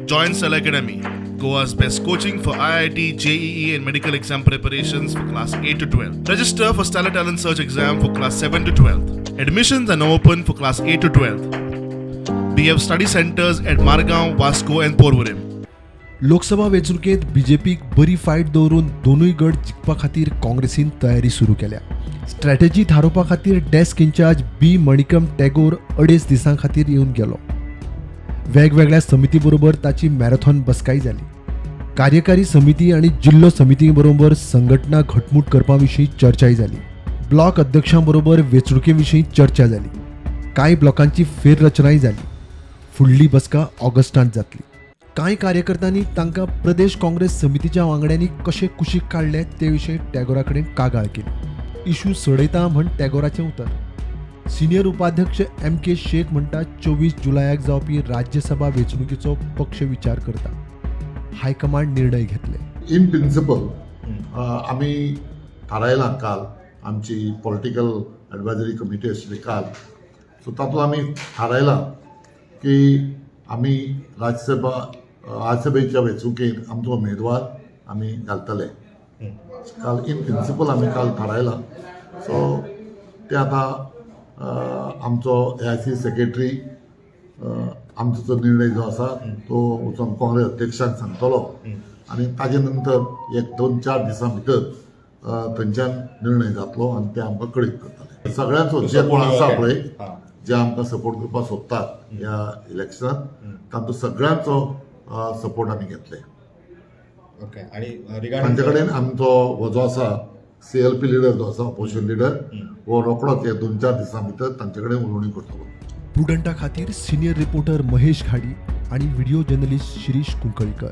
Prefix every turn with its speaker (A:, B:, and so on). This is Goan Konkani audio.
A: Join Stellar Academy, Goa's best coaching for IIT, JEE, and medical exam preparations for class 8 to 12. Register for Stellar Talent Search exam for class 7 to 12. Admissions are now open for class 8 to 12. We have study centers at Margao, Vasco, and Porvorim.
B: Lok Sabha वेंचणुकेंत बीजेपीक बरी फायट दवरून दोनूय गट जिखपा खातीर काँग्रेसीन तयारी सुरू केल्या. स्ट्रॅटेजी थारोवपा खातीर डेस्क इन्चार्ज बी मणिकम टॅगोर 2.5 दिसां खातीर येवन गेलो. वेगवेगळ्या समिती बरोबर ताची मॅरेथॉन बसकाय जाली. कार्यकारी समिती आनी जिल्लो समिती बरोबर संघटना घटमूट करपा विशीं चर्चाय जाली. ब्लॉक अध्यक्षां बरोबर वेंचणुके विशीं चर्चा जाली. कांय ब्लॉकांची फेररचनाय जाली. फुडली बसका ऑगस्टांत जातली. कांय कार्यकर्त्यांनी तांकां प्रदेश काँग्रेस समितीच्या वांगड्यांनी कशें कुशीक काडले ते विशीं टॅगोरा कडेन कागाळ केली. इशू सोडयता म्हण टॅगोराचें उतर. सिनियर उपाध्यक्ष एम के शेख म्हणटा, 24 जुलयाक जावपी राज्यसभा वेंचणुकेचो पक्ष विचार करता. हायकमांड निर्णय घेतले.
C: इन प्रिन्सिपल आमी थारायलां. काल आमची पॉलिटिकल एडवायजरी कमिटी आशिल्ली काल. सो तातूंत आमी थारायलां की आमी राज्यसभेच्या वेंचणुकेंत आमचो उमेदवार आमी घालतले. काल इन प्रिन्सिपल आमी काल थारायलां. सो ते आतां आमचो एआयसीसी सेक्रेटरी आमचो जो निर्णय जो आसा तो वचोन काँग्रेस अध्यक्षांक सांगतलो आनी ताजे नंतर एक दोन चार दिसां भितर थंयच्यान निर्णय जातलो आनी ते आमकां कळीत करतले. सगळ्यांचो जे कोण आसा पळय, जे आमकां सपोर्ट करपाक सोदतात ह्या इलेक्शनात, तांचो सगळ्यांचो सपोर्ट आमी घेतले.
D: ओके, आणि रिगार्डिंग
C: तांचे कडेन आमचो हो जो आसा सीएलपी लिडर जो आसा, ऑपोजिशन लिडर, हो रोकडोच हे दोन चार दिसां भितर तांचे कडेन उलोवणी करतलो.
B: प्रुडंटा खातीर सिनियर रिपोर्टर महेश घाडी आणि व्हिडिओ जर्नलिस्ट शिरीष कुंकळीकर.